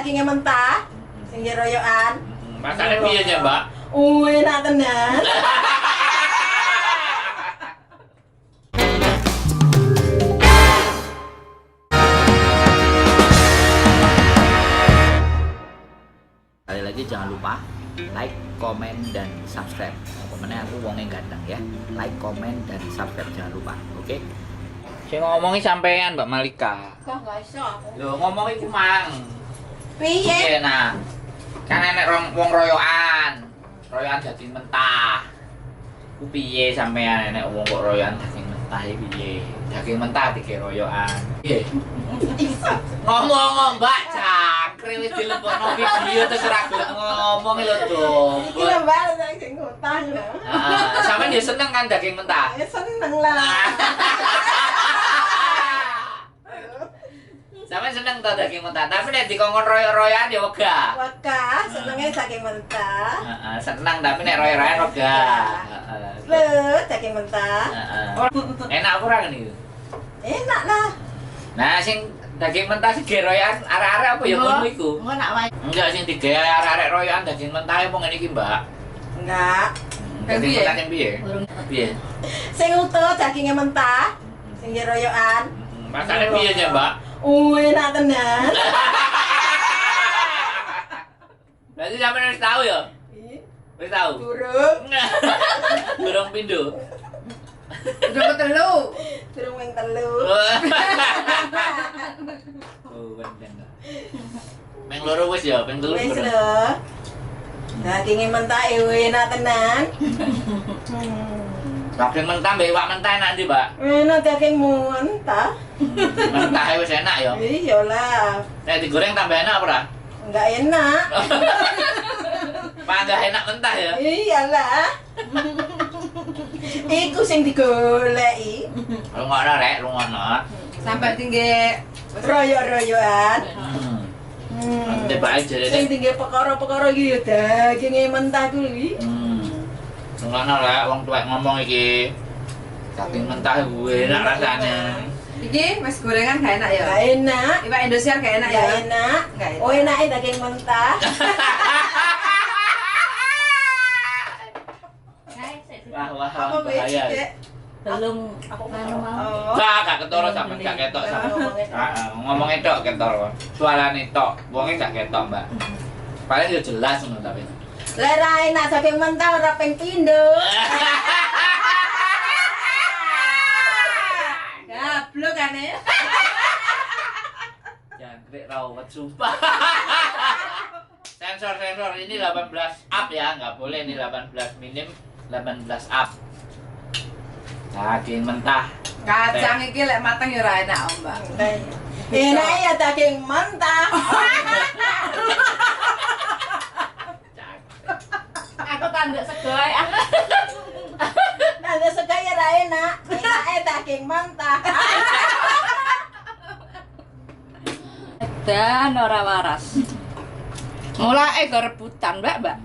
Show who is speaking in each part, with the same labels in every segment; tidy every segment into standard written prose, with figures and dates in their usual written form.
Speaker 1: dagingnya mentah, sing royokan.
Speaker 2: Masaknya piye ya, Mbak?
Speaker 1: Enak tenan.
Speaker 2: Sekali lagi jangan lupa like, komen, dan subscribe. Komennya aku wongnya ganteng ya. Like, komen, dan subscribe jangan lupa. Oke? Sing ngomongi sampean Mbak Malika.
Speaker 1: Kok gak iso aku.
Speaker 2: Lho ngomong iku mang.
Speaker 1: Piye?
Speaker 2: Piye nah? Kan enek wong royokan. Royokan daging mentah. Ku piye sampean enek wong kok royokan daging mentah iki piye? Daging mentah dike royokan. Piye?
Speaker 1: Iso.
Speaker 2: Ngomong Mbak, cangkrik wis dilebokno video terus ora gelem ngomong lho,
Speaker 1: Iki lho
Speaker 2: Dok.
Speaker 1: Mbak, sing ngutang lho.
Speaker 2: Ah, sampean ya seneng kan daging mentah?
Speaker 1: Ya seneng lah.
Speaker 2: Sampean seneng to daging mentah, tapi nek dikongkon royok-royokan ya wegah.
Speaker 1: Wakah senenge daging mentah.
Speaker 2: Heeh, seneng tapi nek royok-royokan wegah. Heeh.
Speaker 1: Lho, daging mentah.
Speaker 2: Heeh. Enak apa ora ngene iki?
Speaker 1: Enak lah.
Speaker 2: Nah, sing daging mentah sing ge royokan arek-arek apa ya ngono iku?
Speaker 3: Engko nak wae.
Speaker 2: Enggak sing digawe arek-arek royokan daging mentah apa ngene iki, Mbak?
Speaker 1: Enggak.
Speaker 2: Daging
Speaker 3: Piye?
Speaker 2: mentah sing piye? Piye?
Speaker 1: Sing utuh dagingnya mentah, sing royokan.
Speaker 2: Masaknya piye ya, Mbak?
Speaker 1: Enak tenan.
Speaker 2: Berarti sampean wis tahu ya? Wis tahu.
Speaker 1: Durung,
Speaker 2: Durung pindho.
Speaker 3: Udah ketelu.
Speaker 1: durung wing telu.
Speaker 2: Oh, bener. Peng loro wis ya, peng telu.
Speaker 1: Wis
Speaker 2: durung.
Speaker 1: lho. Dagingnya mentah enak tenan.
Speaker 2: Daging mentah mbek iwak mentah enak ndi, Mbak?
Speaker 1: Enak daging mentah.
Speaker 2: Mentah wis enak ya.
Speaker 1: Iya lah,
Speaker 2: Nek digoreng tambah enak apa ora?
Speaker 1: enggak enak.
Speaker 2: Panggah enak mentah ya.
Speaker 1: Iyalah. Iku sing digoleki,
Speaker 2: Rungokno rek, rungokno.
Speaker 3: Sampai tinggi
Speaker 1: royok-royokan.
Speaker 2: Hmm. Tebake
Speaker 1: Sing
Speaker 2: jarene.
Speaker 1: tinggi perkara-perkara iki ya daginge mentah kuwi.
Speaker 2: Rungokno rek, wong tuwek ngomong iki. Daging mentah gue enak rasane.
Speaker 3: Iki wis gorengan gak enak ya?
Speaker 1: Enggak enak.
Speaker 3: Iwak Indosiar gak enak ya?
Speaker 1: Enggak enak.
Speaker 3: Enggak enak.
Speaker 1: Oh, enake daging mentah.
Speaker 2: Wah, wah,
Speaker 3: Apa wis?
Speaker 2: bahaya.
Speaker 3: Dek?
Speaker 4: Belum anu mau.
Speaker 3: Oh.
Speaker 2: Gak, gak ketara sampe gak ketok sampe. Heeh, ngomongnya tok ketara. Suarane tok, wonge gak ketok, Mbak. Paling ya jelas ngono tapi.
Speaker 1: Lah ra enak daging mentah ora ping pindho.
Speaker 3: Gablok ane.
Speaker 2: Jangkrik rawat sumpah. Sensor sensor ini 18 up ya, nggak boleh ini 18 minim, 18 up. Daging mentah.
Speaker 3: Kacang iki lek mateng ya ora enak, oh, Mbak.
Speaker 1: Enak ya daging mentah.
Speaker 4: Aku tanduk sego ae.
Speaker 1: Nanti suka ya ra enak. Enake daging mentah.
Speaker 4: Dan ora waras. Mulai ke rebutan, Mbak, Mbak.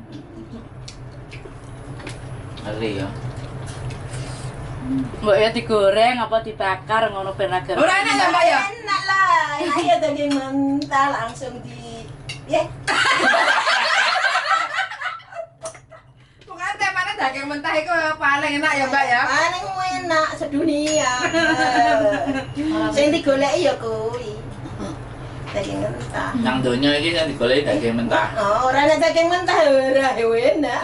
Speaker 2: Ngeri ya.
Speaker 4: Mbok ya digoreng apa dibakar ngono ben agar.
Speaker 3: Ora enak ya, Mbak ya?
Speaker 1: Enak lah. Enak ya daging mentah langsung di ya.
Speaker 3: Bukan temane daging mentah iku paling enak ya, Mbak ya.
Speaker 1: Paling enak sedunia. Sing digoleki ya kuwi. Daging mentah.
Speaker 2: Nang donya iki sing digoleki daging mentah.
Speaker 1: Oh, ora enak daging mentah ora enak.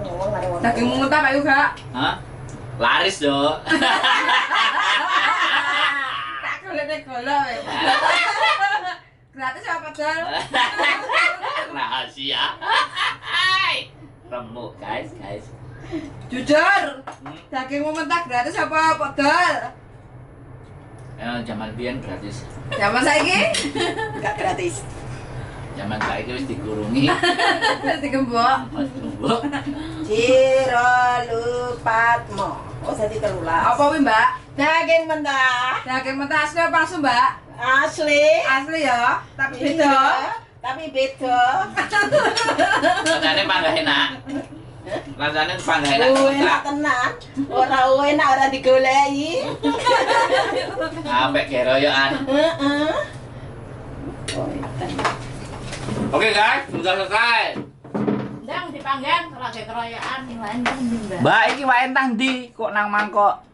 Speaker 1: Ngomong karo wong.
Speaker 3: Daging mentah Pak juga.
Speaker 2: Hah? Laris do.
Speaker 3: Tak golekne golok we. Gratis apa dal?
Speaker 2: Rahasia. Remuk guys, guys.
Speaker 3: Jujur, daging mentah gratis apa podol?
Speaker 2: Zaman biyen gratis.
Speaker 3: Zaman saiki
Speaker 1: Enggak gratis.
Speaker 2: Zaman saiki wis dikurungi.
Speaker 3: wis digembok.
Speaker 2: Mas gembok.
Speaker 1: Ciro lupatmo. Oh, jadi telulas.
Speaker 3: Apa kuwi, Mbak?
Speaker 1: Daging mentah.
Speaker 3: Daging mentah asli apa palsu, Mbak?
Speaker 1: Asli.
Speaker 3: Asli ya, tapi beda.
Speaker 1: Iya, Tapi beda.
Speaker 2: Rasane panggah enak. Rasane panggah enak.
Speaker 1: Oh, enak tenan. Ora enak ora digoleki.
Speaker 2: Sampai keroyokan.
Speaker 1: Heeh.
Speaker 2: Oke guys, sudah selesai.
Speaker 4: Ndang dipanggang lagi keroyokan entah ndi, Mbak.
Speaker 2: Mbak, iki wae entah ndi kok nang mangkok.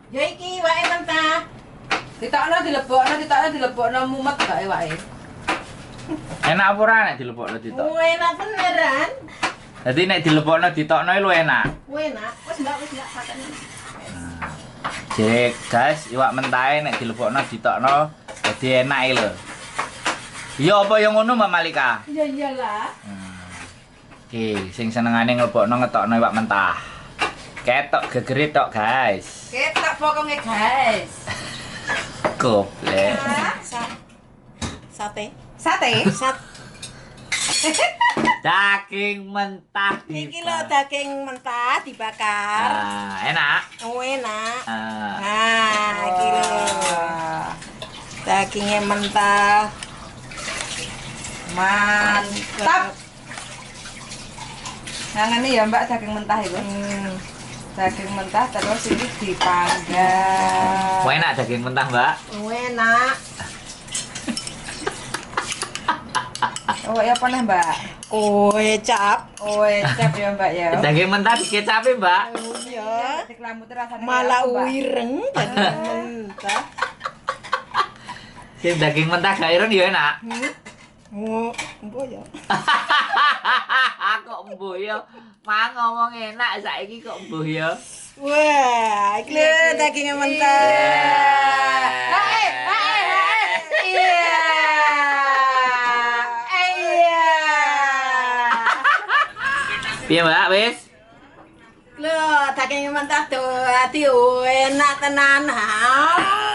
Speaker 1: Ya iki wae mentah.
Speaker 3: Ditokno dilebokno, ditokno dilebokno mumet gak wae.
Speaker 2: Enak apa ora nek dilebokno ditok?
Speaker 1: Enak beneran.
Speaker 2: Dadi nek dilebokno ditokno lu enak.
Speaker 1: Enak. Wis mbak pakane.
Speaker 2: Jek, guys, iwak mentahe nek dilebokno ditokno dadi enak iki lho. Iya apa yang ngono Mbak Malika?
Speaker 3: Iya iyalah.
Speaker 2: Oke, sing senengane nglebokno ngetokno iwak mentah. Ketok gegere tok, guys.
Speaker 3: Ketok pokoknya guys.
Speaker 2: Goblek.
Speaker 1: Sate.
Speaker 3: Sate.
Speaker 1: Sat.
Speaker 2: Daging mentah
Speaker 1: Iki lho daging mentah dibakar.
Speaker 2: Ah, enak.
Speaker 1: Oh, enak.
Speaker 2: Ah.
Speaker 1: Nah, iki lho. Dagingnya mentah.
Speaker 3: Mantap. Nah, ini ya Mbak daging mentah itu. Daging mentah terus ini dipanggang.
Speaker 2: Wah, enak daging mentah, Mbak.
Speaker 1: Oh, enak.
Speaker 3: Oh, ya apa nih Mbak?
Speaker 1: Kowe cap.
Speaker 3: Oh, cap ya Mbak ya.
Speaker 2: Daging mentah dikecapi, Mbak.
Speaker 1: Iya.
Speaker 3: Dikelamute rasanya
Speaker 1: Malah
Speaker 3: kayak apa, Mbak?
Speaker 1: wireng daging mentah.
Speaker 2: Sing daging mentah gak ireng ya enak.
Speaker 1: Oh, embo ya.
Speaker 2: Kok mbuh ya? Mang ngomong enak saiki kok mbuh ya.
Speaker 1: Wah, iki lho dagingnya mentah.
Speaker 3: Hae, hae, hae. Iya. Iya.
Speaker 2: Piye, Mbak? Wis?
Speaker 1: Lho, dagingnya mentah tuh ati enak tenan. Ha.